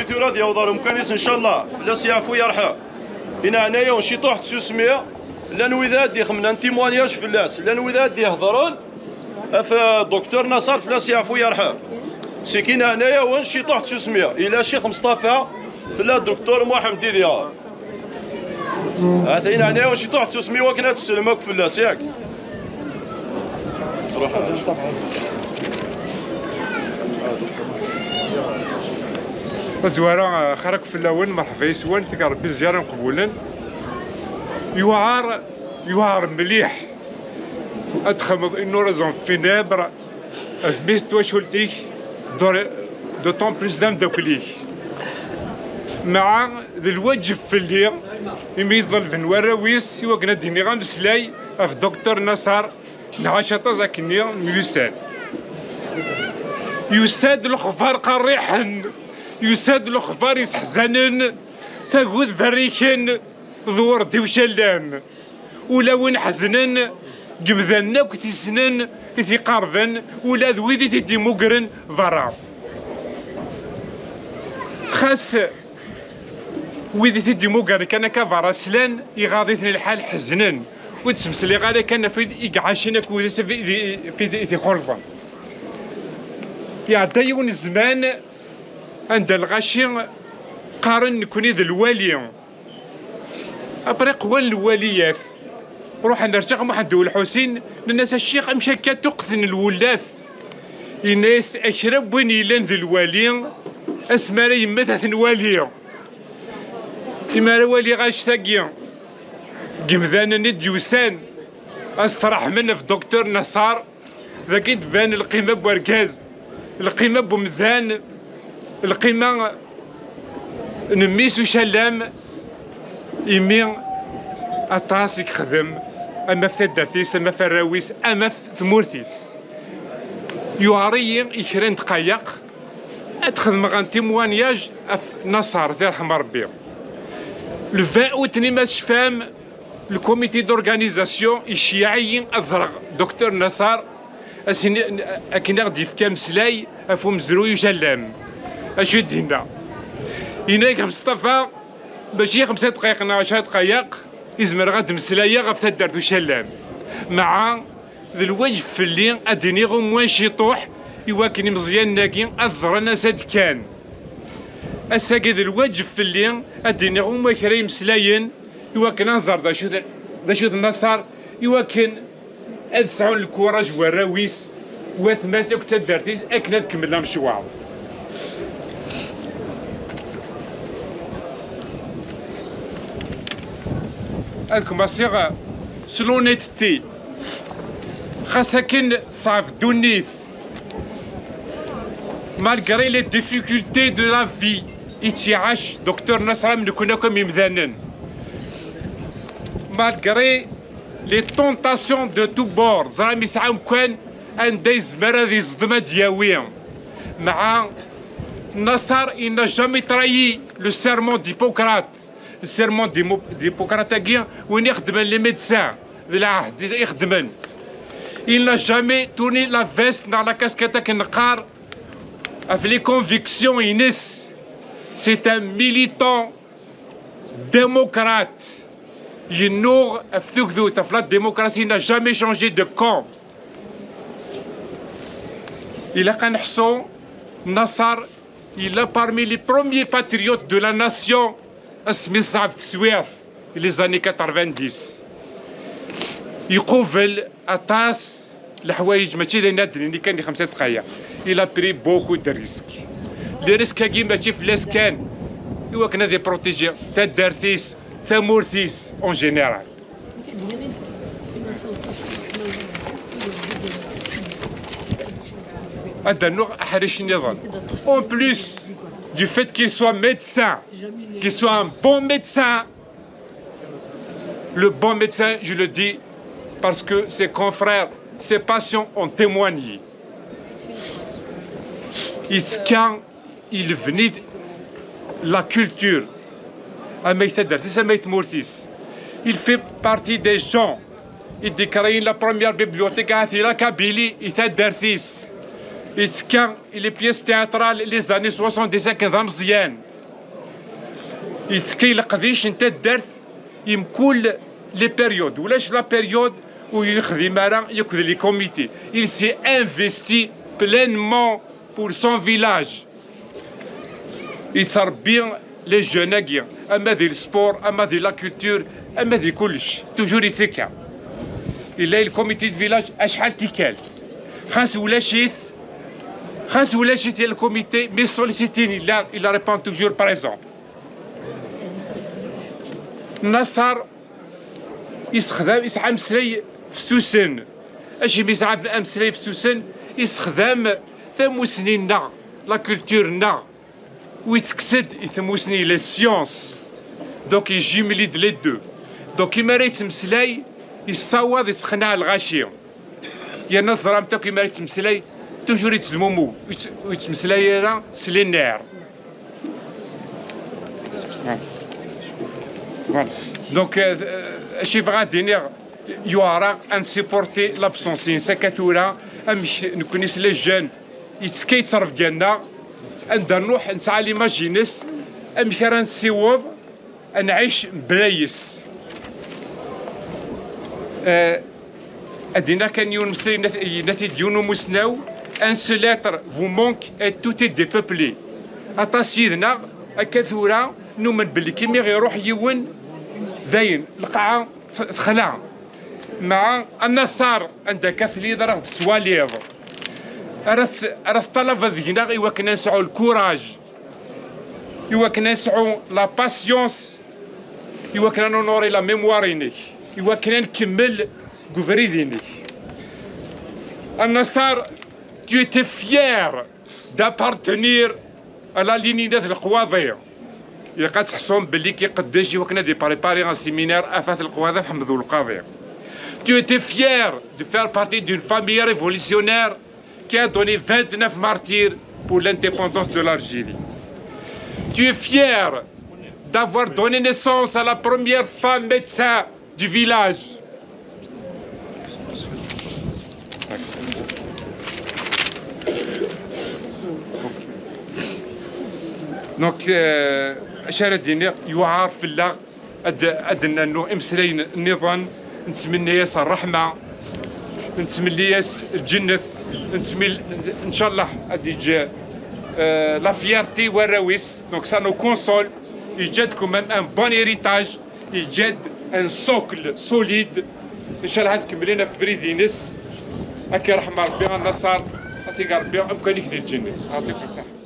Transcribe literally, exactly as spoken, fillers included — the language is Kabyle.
Tura ad yaweḍ ɣer umkan-is, ncallah, fell-as yeɛfu yerḥem. Ineɛna-yawen ciṭuḥ tsusmi, llan wid ad d-ixemmen un témoignage fell-as, llan wid ad d-ihedṛen ɣef Docteur Nasser, fell-as yeɛfu yerḥem. Seg ineɛna-yawen ciṭuḥ tsusmi, ila Ccix Meṣṭafa, tella Docteur Muḥemmed Idiɣer. Ata ineɛna-yawen ciṭuḥ tsusmi wakken ad tselem akk fell-as, yak? Tazwara, xir akk fell-awen, merḥba yes-wen, teg Rebbi zzyara iqbulen. Yuɛer, yuɛer mliḥ ad txedmeḍ une oraison funèbre ɣef mmi-s n twacult-ik, dor-, d'autant plus d ameddakel-ik. Meɛa d lwaǧeb fell-i, imi i ḍelben warraw-is, i wakken ad d-iniɣ ameslay ɣef Docteur Nasser, nɛac aṭas akkenni n yusan. Yusa-d lexbar qerriḥen, yusa-d lexbar iseḥzanen, tagud berriken, ḍewwer-d i ucallam. Ulawen ḥeznen, deg yemdanen akk t-issnen, i t-iqerben, ula d wid i t-id-imugren berra. Xas wid i t-id-imugren kan akka berra slan, iɣaḍ-iten lḥal, ḥeznen. Ur d-ttmeslayeɣ ara kan ɣef wid i iɛacen akked wid i t-ixulḍen. Iɛedda yiwen zzman anda lɣaci qqaren nekkni d lwali. Après qwan lwaliyat, ruḥen ar Ccix Muḥend U Lḥusin, nnan-as: "A ccix, amek akka tuqqten lwullat?" Yenna-yas: "A kra n win yellan d lwali, asmi ara yemmet ad t-nwali." Imi ara waliɣ annect-agi n yemdanen i d-yusan, ad s-tṛeḥmen ɣef Docteur Nasser, dagi d-tban lqima n wergaz, lqima n umdan, lqima n mmi-s ucallam, imi aṭas i yexdem, ama ɣef taddart-is, ama ɣef warraw-is, ama ɣef tmurt-is. Yuɛer-iyi i kra n ddqayeq ad xedmeɣ un témoignage ɣef Nasser, ad t-yerḥem Rebbi. Le vingt août-nni, ma tecfam, le comité d'organisation iceyyeɛ-iyi ad ẓreɣ Docteur Nasser, akken i ɣ-d-yefka ameslay ɣef umezruy ucallam. Acu i d-yenna? Yenna-yak: "Meṣṭafa, mačči xemsa dqayeq neɣ ɛecra dqayeq i zemreɣ ad d-meslayeɣ ɣef taddart ucallam. Meɛa d lwaǧeb fell-i ad d-iniɣ umwan ciṭuḥ i wakken imeẓyanen-agi ad ẓren ass-a d-kkan. Ass-agi d lwaǧeb fell-i ad d-iniɣ umwan kra imeslayen i wakken ad nẓer d acu d, d acu d Nasser, i wakken ad sɛun lkuraj warraw-is, watma-s akked taddart-is akken ad kemmlen amecwar." Ad kemmasiɣ s l'honnêteté. Xas akken teṣɛeb ddunit, malgré les difficultés de la vie i tt-iɛac Docteur Nasser am nekkni akk am imdanen, malgré les tentations de tous bords, ẓran yesɛa umkan anda yezmer ad yeẓdem ad d-yawi. Meɛa Nasser, il n'a jamais trahi le serment d'Hippocrate. Le serment d'Hippo-, d'Hippocrate-agi, win ixeddmen, les médecins, d lɛahd i ixeddmen. Il n'a jamais tourné la veste dans la casquette akken neqqar ɣef les convictions-ines. C'est un militant démocrate. Yennuɣ ɣef tugdut, ɣef la démocratie, il n'a jamais changé de camp. Ilaq ad neḥṣu Nasser yella parmi les premiers patriotes de la nation asmi teṣɛeb teswiɛt, les années quatre-vingt-dix. Iqubel aṭas leḥwayeǧ, mačči d ayen ad d-nini kan di xemsa dqayeq. Il a pris beaucoup de risques. Les risques-agi mačči fell-as kan, i wakken ad iprotégé taddart-is, tamurt-is en général. Ad d-rnuɣ aḥric nniḍen. En plus du fait qu'il soit médecin, qu'il soit un bon médecin, le bon médecin, je le dis, parce que ses confrères, ses patients ont témoigné. Yettekka, il venait la culture, ama i taddart-is, ama i tmurt-is. Il fait partie des gens i d-ikrayen la première bibliothèque ahat i la Kabylie, i taddart-is. Yettekka i les pièces théâtrales les années soixante-dix akken d ameẓyan. Yettekka i leqdic n taddart i mkul les périodes. Ulac la période ur yexdim ara yakk d les comités. Il s'est investi pleinement pour son village. Yettrebbi les jeunes-agi, ama di le sport, ama di la culture, ama di kullec. Toujours yettekka. Yella le comité de village acḥal tikkal. Xas ulac-it, xas ulac-it le comité, mais sollicité, il a, il répond toujours présent. Naṣer yessexdam, yesɛa ameslay fessusen. Acimi yesɛa ameslay fessusen? Yessexdam tamusni-nneɣ, la culture-nneɣ, u yettekkes-d i tmusni, les sciences. Donc, yejjimli-d les deux. Donc, imi ara yettmeslay, yessawaḍ, yesseqnaɛ lɣaci. Yerna ẓramt akk imi ara yettmeslay, toujours yettezmumug, ur yett-, ur yettmeslay ara s les nerfs. Voilà. Donc, euh, euh, acu i bɣiɣ ad d-iniɣ, yuɛer-aɣ ad nsupporter l'absence-ines akka tura, amek nekkni s les jeunes, yettekka yettrebga-nneɣ, anda nruḥ nesɛa l'image-ines, amek ara nessiweḍ ad nɛic mebla yes. Eh, ad d-iniɣ kan yiwen umeslay, yenna-t-id yiwen umusnaw: un seul être vous manque et tout est dépeuplé. Aṭas yid-neɣ akka tura numen belli imi iruḥ yiwen, dayen lqaɛa t-, texla. Meɛa a Naṣer, anda akka telliḍ ara ɣ-d-tettwaliḍ, ara tt-, ara teṭṭalabeḍ deg-neɣ i wakken ad nesɛu lkuraj, i wakken ad nesɛu la patience, i wakken ad nonorer la mémoire-inek, i wakken ad nkemmel deg ubrid-inek. A Naṣer, tu étais fier d'appartenir à la lignée n At Leqwaḍi. Ilaq ad tḥessum belli k-iqeddec i wakken ad ipréparer un séminaire af At Leqwaḍi Mḥemmed Ulqaḍi. Tu étais fier de faire partie d'une famille révolutionnaire qui a donné vingt-neuf martyrs pour l'indépendance de l'Algérie. Tu es fier d'avoir donné naissance à la première femme médecin du village. Donc, euh, acu ara d-iniɣ, yuɛer fell-aɣ ad, ad d-nernu imeslayen nniḍen. Nettmenni-as ṛṛeḥma, nettmenni-as lǧennet, nettmil-, ncallah ad yeǧǧ, euh, la fierté i warraw-is. Donc ça nous console. Yeǧǧa-d quand même un bon héritage, yeǧǧa-d un socle solide. Ncallah ad kemmlen ɣef ubrid-ines. Ad k-iṛḥem Ṛebbi a Naṣer, ad t-ig Ṛebbi amkan-ik di lǧennet. Yeɛṭik ṣṣeḥḥa.